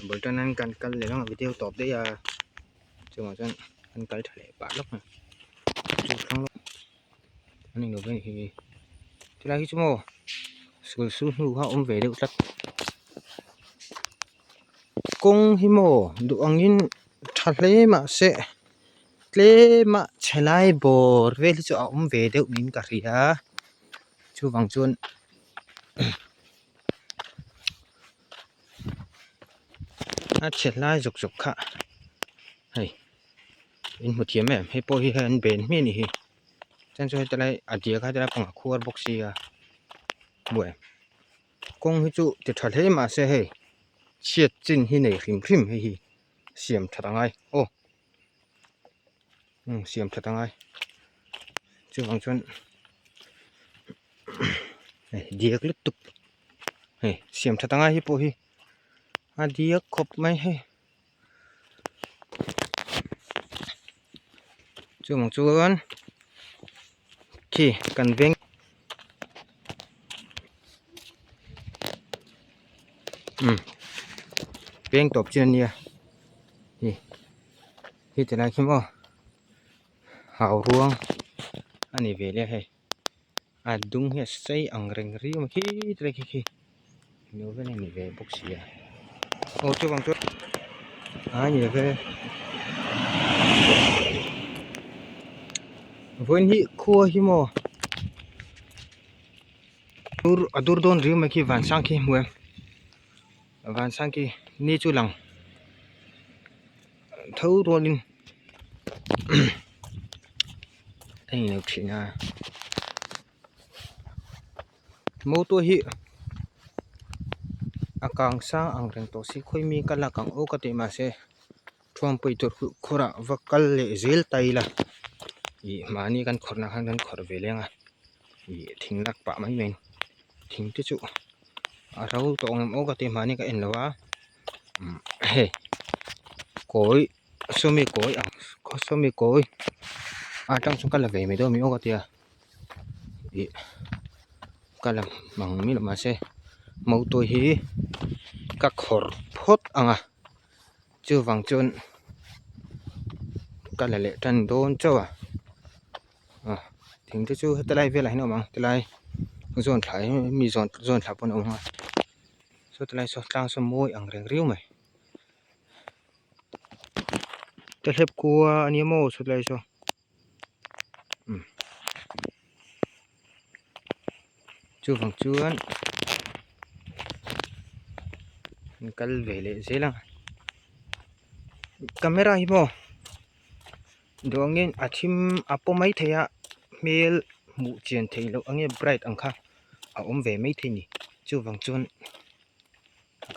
Bul tan an kan kal leh ang a video tawp daih a chungah chuan an kal tha leh pah lawk a chu thlang lawk an englo vel hi chulai hi chu maw sul su hnu kha a awm ve deuh tlat kawng hi maw duh angin tha hle mahse tlem a chhe lai bawr vel hi chu a awm ve deuh niin ka hria chuvang chuan. A chhe hlai zawk zawk kha hei in hmu thiam em hei pawh hi hei an ben hmiah a nih hi chuan chu heti lai a diak a helai pangah khuar bawk sia hmu em kawng hi chu ti tha hle mahse hei chhiat chin hi nei hrim hrim hei hi siam that a ngai aw umm siam that a ngai chuvang chuan hei diak lutuk hei siam that anga hi pawh hi a diak khawp mai hei chuvang chuan khi kan veng umm veng tawp chin ania hei hi ti lai khi maw hau ruang a ni ve leh a hei. A dung hi a sei ang reng riau mai khi ti lai khi khi lo vel a ni ve bawk si a aw chuvang chuan a ni ve vawiin hi khua hi maw dur a dur dawn riau mai khi vansang khi hmu em vansang khi ni chu lang tho rualin a inlo thin a motor hi a kang sang ang reng tawh si khawi mi ka lak ang aw ka tih mahse thuampui tur khawrah va kal leh zel ta ila ih mahni kan khawrh nah khan kan khawrh ve leng a ih thing lak pah mai mai thing te chu a ro tawh ang em aw ka tih mahni ka en lo a hei kawi sawmi kawi ang sawmi kawi atang chuan ka la ve mai dawn mi aw ka tia ih ka la mang mai lo mahse motor hi ka khawrh phawt ang a chuvang chuan ka la leh tan dawn chauh a ah thing te chu heti lai velah hian a awm ang tilai zawn thla hi mi zawn zawn thla pawn a awm ang a. Saw tilai saw tlang saw mawi ang reng riau mai tehlep khua a nia maw saw tilai saw umm chuvang chuan an kal ve leh zel ang camera hi maw duangin a thim a paw mai thei a hmel hmuh chian theih loh ang nge bright ang kha. a awm ve maithei a ni chuvang chuan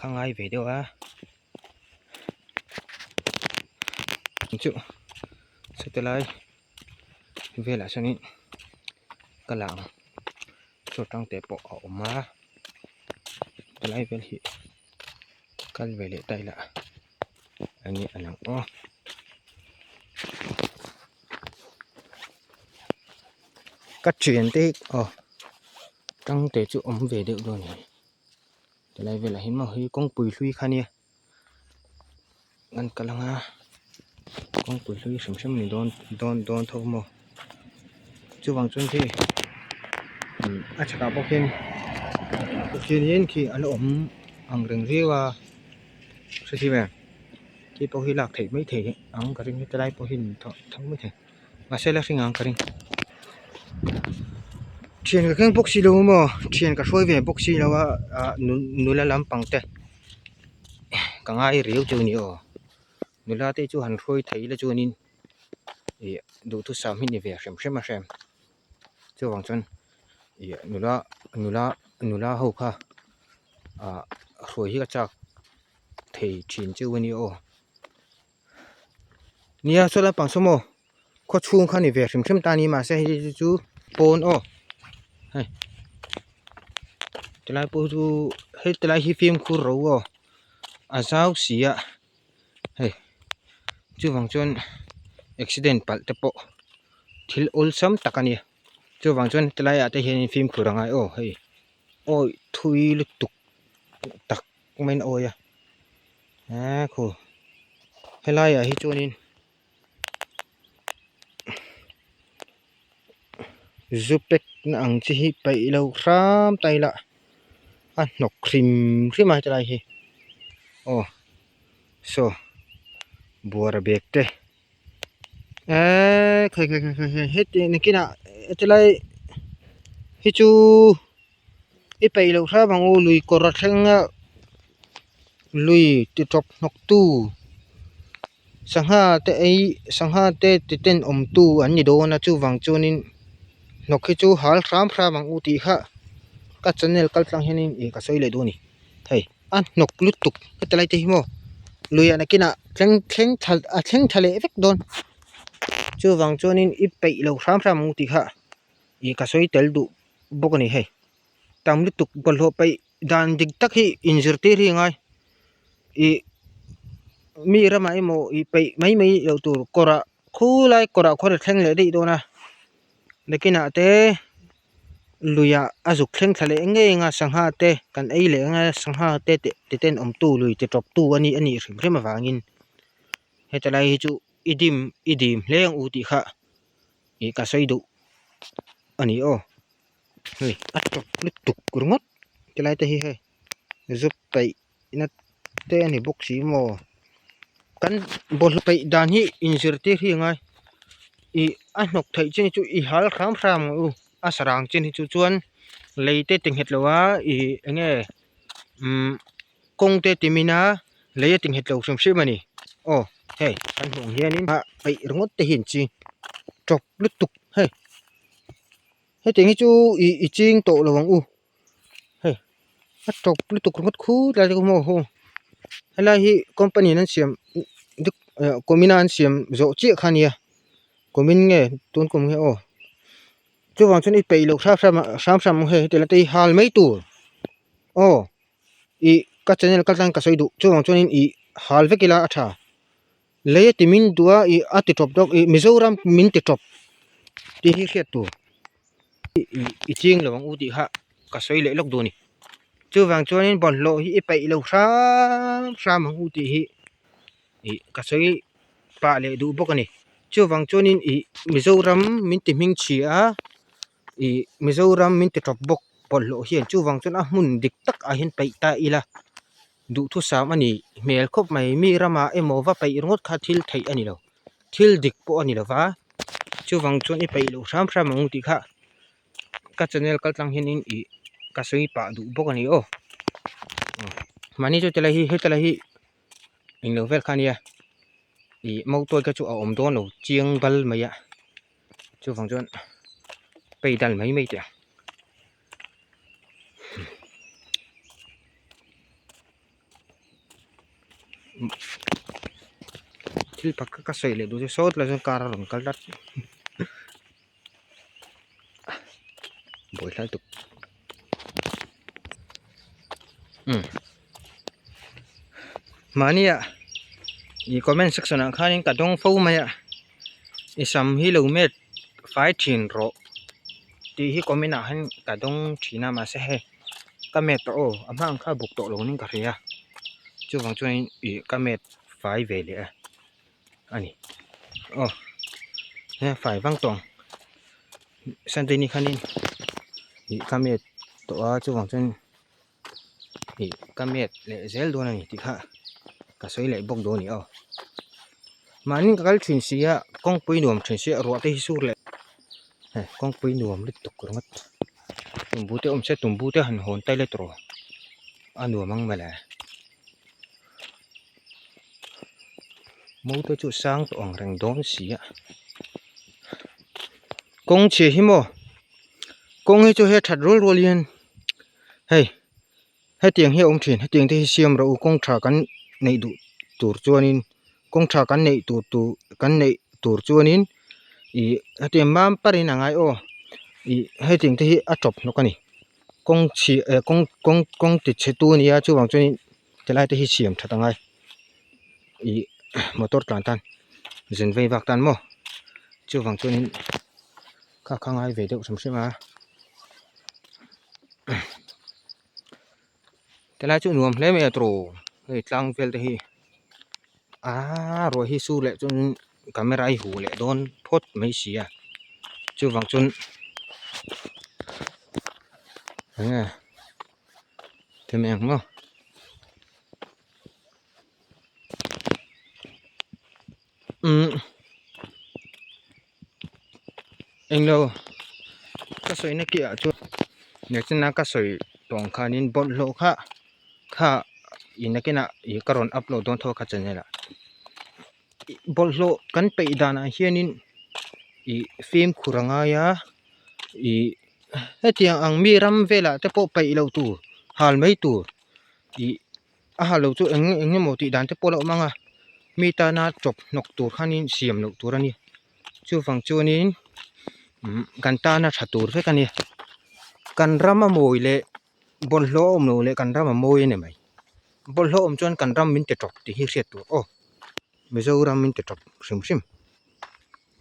ka ngai ve deuh a chu saw ti lai velah sawnin ka la ang chaw tang te pawh a awm a tilai vel hi kal ve leh ta ila enge a lang aw. Ka thiante hi aw tangte chu awm ve deuh dawn a ni tilai velah hian maw hei kawngpui hlui kha ania an kal ang a kawngpui hlui hrim hrim a ni dawn dawn dawn tho maw chuvang chuan khi a chhakah bawk hian khian khi a la awm ang reng riau a hrethiam em khi pawh hi lak theih maithei ang ka ring hetilai pawh hi tho maithei. Mahse la hring ang ka ring. Thian ka keng bawk si lo maw thian ka hruai ve bawk si lo a ah nula lampang te ka ngai riau chu a ni aw nula te chu han hruai thei ila chuanin ih duhthusam hi ni ve hrem hrem a hrem chuvang chuan ih nula nula nula ho kha ah hruai hi ka chak thei thin chu a ni aw. Nia saw lampang saw maw khaw chhung kha ni ve hrim hrim ta a ni mahse hei hi chu pawn aw hei tilai pawh chu hei tilai hi fimkhur ro aw a zau si a hei chuvang chuan accident palh te pawh thil awlsam tak a ni chuvang chuan tilai ah te hian fimkhur a ngai aw hei awi thui lutuk tak maiin a awi a. Eee khu helaiah hi chuanin zu pack na ang chi hi paih lo hram ta ila a hnawk hrim hrim a hetilai hi aw saw buara bag te eee khawi khawi khawi khawi heti nakinah hetilai hi chu. I peih loh hram ang u lui kawr a thleng a lui ti tawp hnawk tu sangha te ei sangha te ti ten awm tu an ni dawn a chuvang chuanin hnawk hi chu hal hram hram ang u tih kha ka channel kal tlang hianin ih ka sawi leh duh a ni hei a hnawk lutuk heti lai te hi maw luiah nakinah thleng thleng thla a thleng thla leh vek dawn chuvang chuanin i peih loh hram hram ang u tih kha ih ka sawi tel duh. bawk a ni hei tam lutuk bawlhhlawh paih dan dik tak hi inzirtir hi a ngai ih mi ramah emaw ih peih mai mai loh tur kawrah khulai kawrah khuan a thleng leh daih dawn a nakinah te luiah a zuk thleng thla leh ngei ang a sangha te kan ei leh ang a sangha te ti ten awmtu lui ti tawp tu a nih a nih hrim hrim avangin heta lai hi chu i dim i dim hle ang u tih kha. Ih ka sawi duh a ni aw hei a tawp lutuk ringawt tilai te hi hei zu peih na te a ni bawk si maw kan bawlhhlawh peih dan hi inzirtir hi a ngai ih a hnawk theih chin hi chu i hal hram hram ang u a sarang chin hi chu chuan lei te ti nghet lo a ih eng nge umm. Kawng te ti min a lei a ti nghet lo hrim hrim a ni aw hei kan hmuh ang hianin ah peih ringawt te hi an ching tawp lutuk hei hetiang hi chu ih i ching tawh lo ang u hei a tawp lutuk ringawt khut lai te pawh maw helai hi company in an siam kumin a an siam zawh chiah kha a nia kumin nge tun kum nge aw chuvang chuan i peih loh hram hram hram hram ang hei heti lai te hi hal mai tur aw. Ih ka channel kal tlang ka sawi duh chuvang chuanin ih hal vek ila a tha lei a ti min duh a ih a ti tawp dawk ih Mizoram min ti tawp tih hi hriat tur ih i ching lo ang u tih kha ka sawi leh lawk duh a ni chuvang chuanin bawlhhlawh hi i peih lo hram hram ang u tih hi ih ka sawi pah leh duh bawk a ni chuvang chuanin ih Mizoram min ti hming chhia a. Ih Mizoram min ti tawp bawk bawlhhlawh hian chuvang chuan a hmun dik tak ah hian peih ta ila duhthusam a ni hmel khawp mai mi ramah emaw va peih ringawt kha thil theih a ni lo thil dik pawh a ni lo va chuvang chuan i peih loh hram hram ang tih kha ka channel kal tlang hianin ih ka sawi pah duh bawk a ni aw mahni chu tilai hi hetilai hi englo vel kha a nia ih motor te chu a awm dawn lo chiang bal mai a. Chuvang chuan pei dal mai mai teh ang. Thil pakhat ka sawi leh duh chu sawt lai chuan car a rawn kal tlat. Buai hlai tuk. Umm. Mahnia ih comment section ah khanin ka dawng fo mai a i sam hi lo met fai thin rawh tih hi comment ah hian ka dawng thin a mahse hei ka met tawh aw a hma ang kha buk tawh lo niin ka hria chuvang chuanin ih ka met fai ve leh a a ni aw he fai vang tawh ang sunday ni khanin ih ka met tawh a chuvang chuan. Ih ka met leh zel dawn a ni tih kha ka sawi leh bawk dawn a ni aw mahni ka kal thin si a kawngpui nuam thin si a ruah te hi sur leh hei kawngpui nuam lutuk ringawt tumbu te awm se tumbu te han hawn tai let rawh a nuam ang mawle motor chu sang tawh ang reng dawn si a kawng chhia hi maw kawng hi chu he that rual rual hian. Hei hetiang hi a awm thin hetiang te hi siam rawh u kawng tha kan neih duh tur chuanin kawng tha kan neih tur tur kan neih tur chuanin ih hetiang mam parin a ngai aw ih hetiang te hi a tawp hnawk a ni kawng chhia eh kawng kawng kawng ti chhe tu a nia chuvang chuanin tilai te hi siam that a ngai ih motor tlan tan zin vei vak tan maw chuvang chuanin kha kha ngai ve deuh hrim hrim a. Helai chu nuam hle mai a tawh hei tlang vel te hi. Aaa ruah hi sur leh chuan camera hi huh leh dawn phawt mai si a chuvang chuan enge thil eng maw umm englo ka sawina ki ah chuan nechina ka sawi tawh ang khanin bawlhhlawh kha kha ih nakinah ih ka rawn upload dawn tho a kha channel ah bawlhhlawh kan peih danah hianin ih fimkhur a ngai a ih hetiang ang mi ram velah te pawh peih loh tur hal mai tur ih a ha lo chu eng eng emaw tih dan te pawh a lo awm ang a mi tana chawp hnawk tur khanin siam loh tur a ni chuvang chuanin umm kan tana tha tur vek a ni kan ram a mawi leh bawlhhlawh a awm loh leh kan ram a mawi a ni mai bawlhhlawh awm chuan kan ram min ti tawp tih hi hriat tur aw Mizoram min ti tawp hrim hrim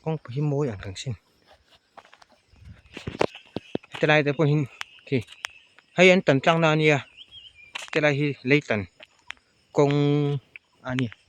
kawngpui hi mawi ang reng sin hetilai te pawh hi khi hei an tan tlang na a nia hetilai hi lei tan kawng a nia.